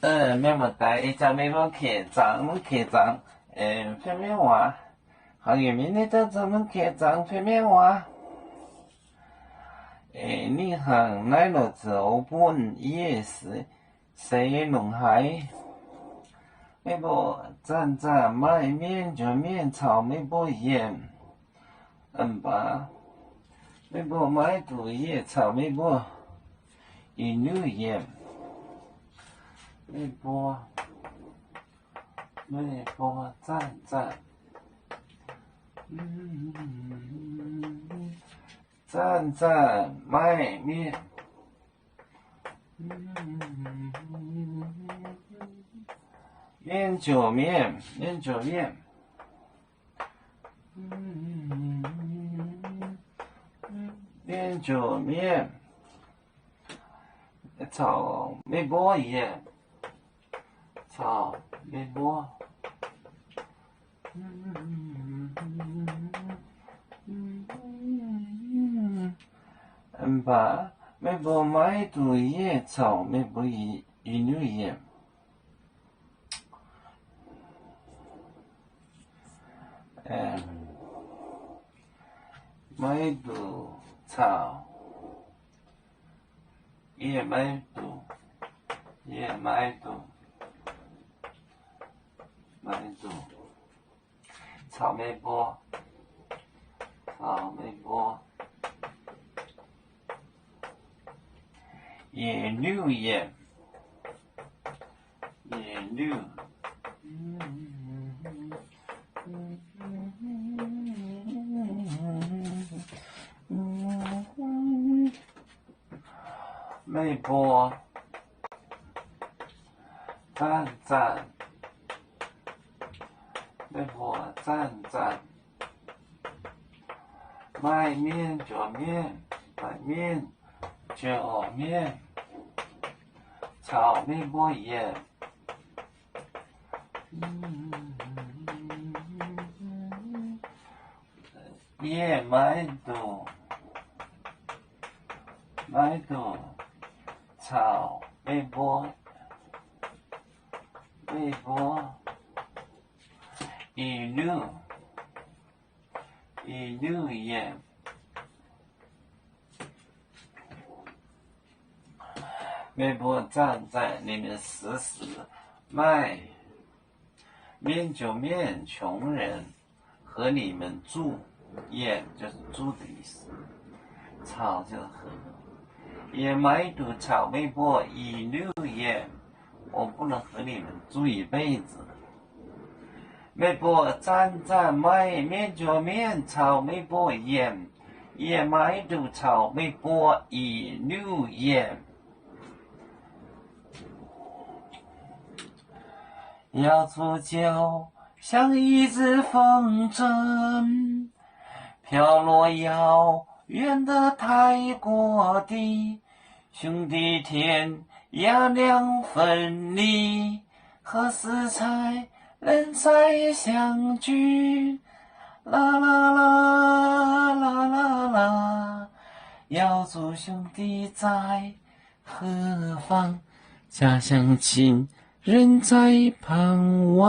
Mienh muoz-doic, ih zanc meih mbuo keh zaangc, mv keh zaangc, fei mienv waac. Haaix nyungc mienh ni daav zuqc mv keh zaangc fei mienv waac. Ninh hangc naaiv lorz zoux bun yie seix longc haiz. Meih mbuo zanc-zanc maaih mienh njoux mienh caux meih mbuo yiem. Mv baac meih mbuo maiv duqv yie caux meih mbuo i nuv yiem. Meih mbuo, meih mbuo zanc-zanc, zanc-zanc maaih mienh, mienh njoux mienh, mienh njoux mienh, mienh njoux mienh caux meih mbuo yiem, caux meih mbuo. Mv baac meih mbuo maiv duqv yie caux meih mbuo i nuv yiem. Maiv duqv caux, yie maiv duqv, yie maiv duqv, maiv duqv caux meih mbuo, caux meih mbuo i nuv yiem, i nuv. Meih mbuo zanc-zanc, meih mbuo zanc-zanc maaih mienh njoux mienh, maaih mienh njoux mienh caux meih mbuo yiem. Yie maiv duqv, maiv duqv caux meih mbuo, meih mbuo i nuv, i nuv yiem. ไม่ว่า站在你们死时，卖， 民族面穷人和你们住院，就是住的意思。草就是河，也买土草，ไม่ว่า อีกหนึ่งเย็น 我不能和你们住一辈子。ไม่ว่า站在卖面角面草，ไม่ว่า เย็น 也买土草，ไม่ว่า อีกหนึ่งเย็น。 要做就像一阵风筝，飘落遥远的太国地，兄弟天涯两分离，何时才能再相聚？啦啦啦，啦啦啦，要做兄弟在 何方？家乡亲人在盼望。